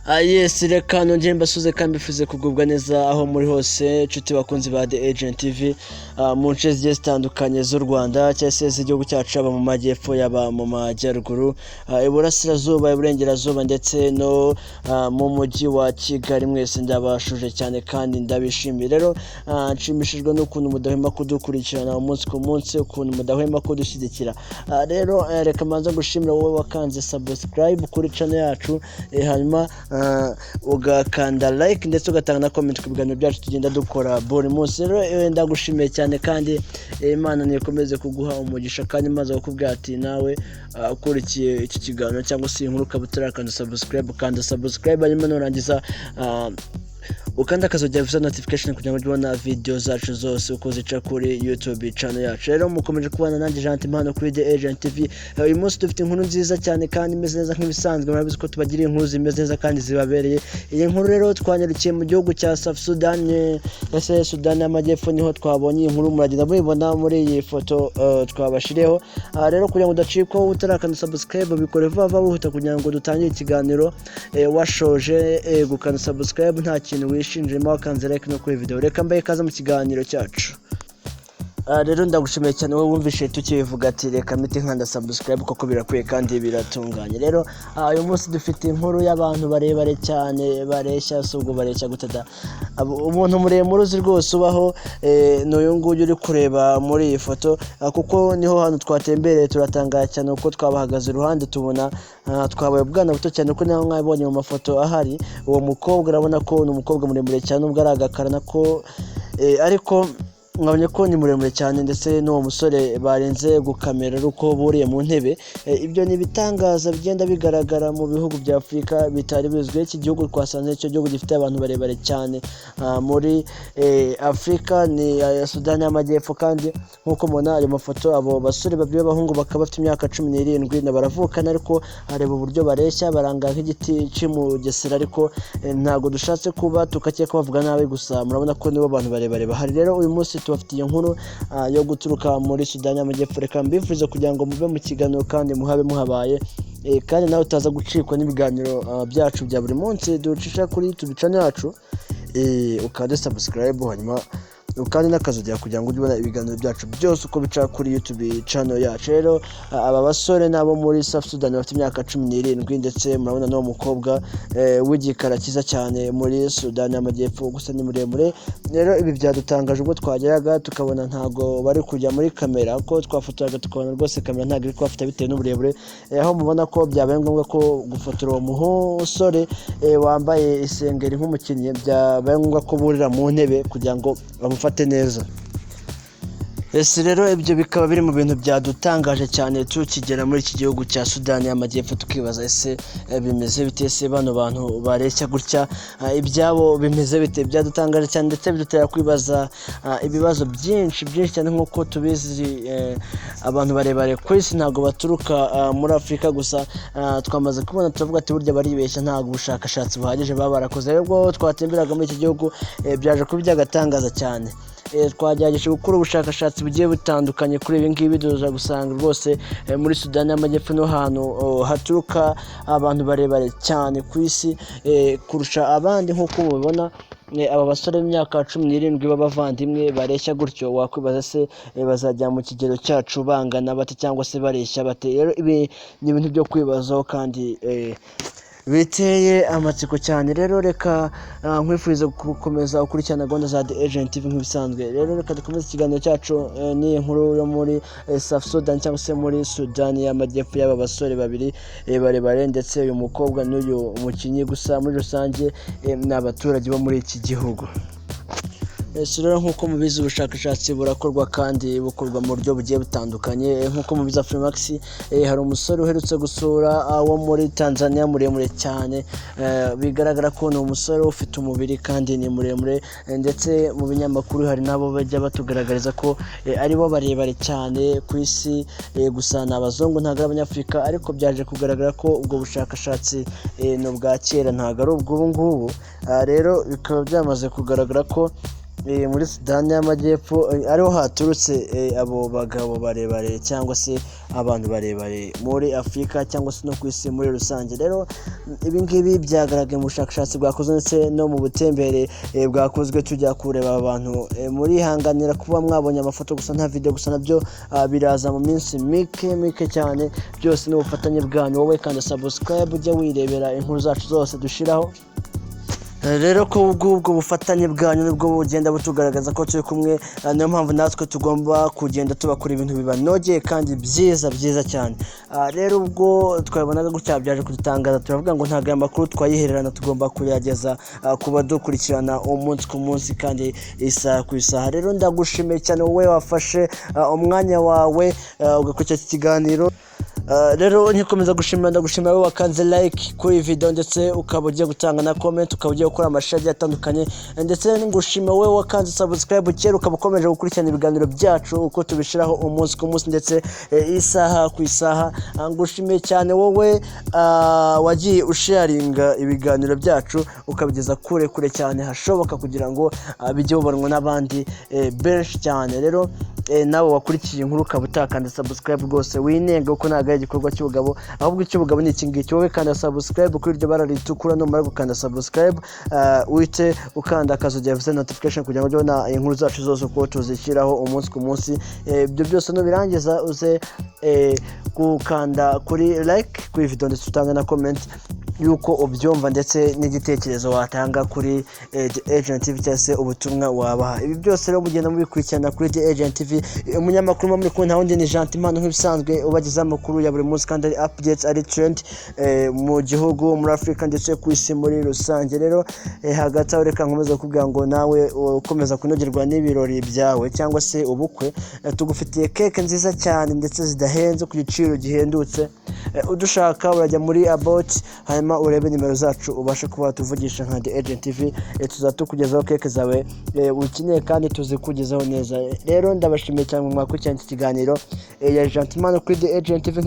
Yes, reka nongere mbasuze kandi mbifuze kugubwa neza aho muri hose, inshuti bakunzi ba The Agent TV, mu nce zigiye zitandukanye z'u Rwanda cyangwa se z'igihugu cyacu, yaba mu majyepfo, yaba mu majyaruguru, iburasirazuba, iburengerazuba ndetse no mu mujyi wa Kigali. Mwese ndabashuje cyane kandi ndabishimiye. Rero nshimishijwe n'ukuntu mudahwema kudukurikirana umunsi ku munsi, ukuntu mudahwema kudushyigikira. Rero reka mbanze gushimira wowe wakanze subscribe kuri channel yacu, hanyuma ugakanda like ndetse ugatanga na comment ku biganiro byacu tugenda dukora buri munsi. Rero ndagushimiye cyane kandi Imana nikomeze kuguha umugisha. Kandi maze kukubwira ati nawe ukurikiye iki kiganiro cyangwa se iyi nkuru ukaba utarakanda subscribe, kanda subscribe, hanyuma nurangiza ukanda akazogera gusa notification kugira ngo ujye ubona video zacu zose uko zica kuri YouTube channel yacu. Rero mukomeje kubana nanjye Jean Impano kuri The Agent TV. Uyu munsi dufite inkuru nziza cyane kandi imeze neza. Nk'ibisanzwe murabizi ko tubagira inkuru zimeze neza kandi zibabereye. Iyi nkuru rero twanyarukiye mu gihugu cya South Sudan, ese Sudan y'Amajyepfo, niho twabonye iyi nkuru, muragenda muyibona muri iyi foto twabashiriyeho. Rero kugira ngo udacikwa, utarakanda subscribe, bikore vuba vuba wihuta kugira ngo dutangire ikiganiro washoje gukanda subscribe, nta kintu wishinjemo, wakanze like no kuri video. Reka mbahe ikaze mu kiganiro cyacu. Rero ndagushimiye cyane wowe wumvishe tukibivuga ati reka mpite nkanda subscribe, koko birakwiye kandi biratunganye. Rero uyu munsi dufite inkuru y'abantu barebare cyane bareshya. Si ubwo bareshya gute da? Umuntu muremure uzi rwose ubaho ni uyu nguyu uri kureba muri iyi foto, kuko niho hantu twatembereye turatangara cyane, kuko twabahagaze iruhande tubona twabaye ubwana buto cyane, kuko niho mwabonye mu mafoto ahari uwo mukobwa. Urabona ko ni umukobwa muremure cyane, nubwo ari agakara nako, ariko mwabonye ko ni muremure cyane, ndetse n'uwo musore barenze gukamera ari uko buriye mu ntebe. Ibyo ni ibitangaza bigenda bigaragara mu bihugu bya Afurika bitari bizwi. Iki gihugu twasanze icyo gihugu gifite abantu barebare cyane muri Afurika ni Sudani y'Amajyepfo. Kandi nk'uko mubona ayo mafoto, abo basore babiri b'abahungu bakaba bafite imyaka 17 na baravukana, ariko hareba uburyo bareshya, baranga nk'igiti cy'umugesera. Ariko ntabwo dushatse kuba tukakeka bavuga nabi, gusa murabona ko nibo bantu barebare bahari. Rero uyu munsi tubafitiye inkuru yo guturuka muri Sudani y'Amajyepfo. Reka mbifurize kugira ngo mube mu kiganiro kandi muhabe muhabaye, kandi nawe utaza gucikwa n'ibiganiro byacu bya buri munsi ducisha kuri YouTube channel yacu, ukande subscribe, hanyuma ukande n'akazogera kugira ngo ujye ubona ibiganiro byacu byose uko bica kuri YouTube channel yacu. Rero aba basore nabo muri South Sudan bafite imyaka 17, ndetse murabona n'uwo mukobwa w'igikara cyiza cyane muri Sudani y'Amajyepfo, gusa ni muremure. Rero ibi byadutangaje ubwo twageraga tukabona ntago bari kujya muri kamera, ko twafotoraga tukabona rwose kamera ntabwo iri kubafata bitewe n'uburebure, aho mubona ko byabaye ngombwa ko gufotora uwo musore wambaye isengeri nk'umukinnyi, byabaye ngombwa ko burira mu ntebe kugira ngo bamufate neza. Ese rero ibyo bikaba biri mu bintu byadutangaje cyane tukigera muri iki gihugu cya Sudani y'Amajyepfo, tukibaza ese bimeze bite? Ese bano bantu bareshya gutya, ibyabo bimeze bite? Byadutangaje cyane ndetse bidutera kwibaza ibibazo byinshi byinshi cyane. Nk'uko tubizi, abantu barebare ku isi ntabwo baturuka muri Afurika gusa. Twamaze kubona turavuga ati burya baribeshya, ntabwo ubushakashatsi buhagije baba barakoze. Rero ubwo twatemberaga muri iki gihugu, byaje kuba iby'agatangaza cyane. Twagerageje gukora ubushakashatsi bugiye butandukanye kuri ibi ngibi, duza gusanga rwose muri Sudani y'Amajyepfo no hantu haturuka abantu barebare cyane ku isi kurusha abandi. Nk'uko mubibona, aba basore b'imyaka 17 b'abavandimwe bareshya gutyo, wakwibaza se bazajya mu kigero cyacu bangana bate cyangwa se bareshya bate? Rero ibi ni ibintu byo kwibazaho kandi biteye amatsiko cyane. Rero reka nkwifuriza gukomeza ukurikirana gahunda za The Agent TV nk'ibisanzwe. Rero reka dukomeze ikiganiro cyacu n'iyi nkuru yo muri South Sudan cyangwa se muri Sudani y'Amajyepfo, y'aba basore babiri barebare, ndetse uyu mukobwa n'uyu mukinnyi. Gusa muri rusange ni abaturage bo muri iki gihugu. Ese rero nk'uko mubizi, ubushakashatsi burakorwa kandi bukorwa mu buryo bugiye butandukanye. Nk'uko mubizi Afrimax, hari umusore uherutse gusura wo muri Tanzania muremure cyane, bigaragara ko ni umusore ufite umubiri kandi ni muremure, ndetse mu binyamakuru hari n'abo bajya batugaragariza ko aribo barebare cyane ku isi, gusa ni abazungu, ntabwo ari abanyafurika. Ariko byaje kugaragara ko ubwo bushakashatsi ni ubwa kera, ntabwo ari ubw'ubu ngubu. Rero bikaba byamaze kugaragara ko muri Sudani y'Amajyepfo ariho haturutse abo bagabo barebare cyangwa se abantu barebare muri Afurika cyangwa se no ku isi muri rusange. Rero ibi ngibi byagaragaye mu bushakashatsi bwakozwe ndetse no mu butembere bwakozwe tujya kureba aba bantu. Murihanganira kuba mwabonye amafoto gusa, nta video, gusa nabyo biraza mu minsi mike mike cyane. Byose ni ubufatanye bwanyu. Wowe kanda subscribe, ujye wirebera inkuru zacu zose dushiraho. Rero ko ubwo bufatanye bwanyu nibwo bugenda butugaragaza ko turi kumwe, niyo mpamvu natwe tugomba kugenda tubakora ibintu bibanogeye kandi byiza byiza cyane. Rero ubwo twabibonaga gutya, byaje kudutangaza, turavuga ngo ntabwo aya makuru twayihererana, tugomba kuyageza ku badukurikirana umunsi ku munsi kandi isaha ku isaha. Rero ndagushimiye cyane wowe wafashe umwanya wawe ugakurikira iki kiganiro. Rero nkikomeza gushimira, ndagushimira wowe wakanze like kuri iyi video, ndetse ukaba ugiye gutanga na comment, ukaba ugiye gukora ama share agiye atandukanye, ndetse ngushimira wowe wakanze subscribe kera, ukaba ukomeje gukurikirana ibiganiro byacu uko tubishyiraho umunsi ku munsi ndetse isaha ku isaha. Ngushimiye cyane wowe wagiye usharinga ibiganiro byacu, ukabigeza kure kure cyane hashoboka, kugira ngo bijye bibonwa n'abandi benshi cyane. Rero nawe wakurikiye inkuru ukaba utakanda subscribe, rwose winenga, kuko ntabwo ari igikorwa cy'ubugabo, ahubwo icy'ubugabo ni iki ngiki: wowe kanda subscribe kuri iryo bara ritukura. Numara gukanda subscribe, uhite ukanda akazogera, bivuze notification, kugira ngo ujye ubona inkuru zacu zose uko tuzishyiraho umunsi ku munsi. Ibyo byose nubirangiza, uze gukanda kuri like kuri video, ndetse utange na comment yuko ubyumva, ndetse n'igitekerezo watanga kuri The Agent TV cyangwa se ubutumwa wabaha. Ibi byose rero mugenda mubikurikirana kuri The Agent TV. Umunyamakuru muba muri kumwe nta wundi ni Gentil nk'ibisanzwe, ubagezaho amakuru ya buri munsi kandi ari updates, ari trend mu gihugu, muri Afurika ndetse ku isi muri rusange. Rero hagati aho, reka nkomeze kukubwira ngo nawe ukomeza kunogerwa n'ibirori byawe cyangwa se ubukwe, tugufitiye keke nziza cyane ndetse zidahenze, ku giciro gihendutse. Udushaka urajya muri about, hanyuma urebe nimero zacu, ubashe kuba watuvugisha nka The Agent TV. Tuzaba tukugezaho keke zawe ukeneye kandi tuzikugezaho neza. Rero ndabashimiye cyane mwakurikiranye iki kiganiro ya Gentleman kuri The Agent TV.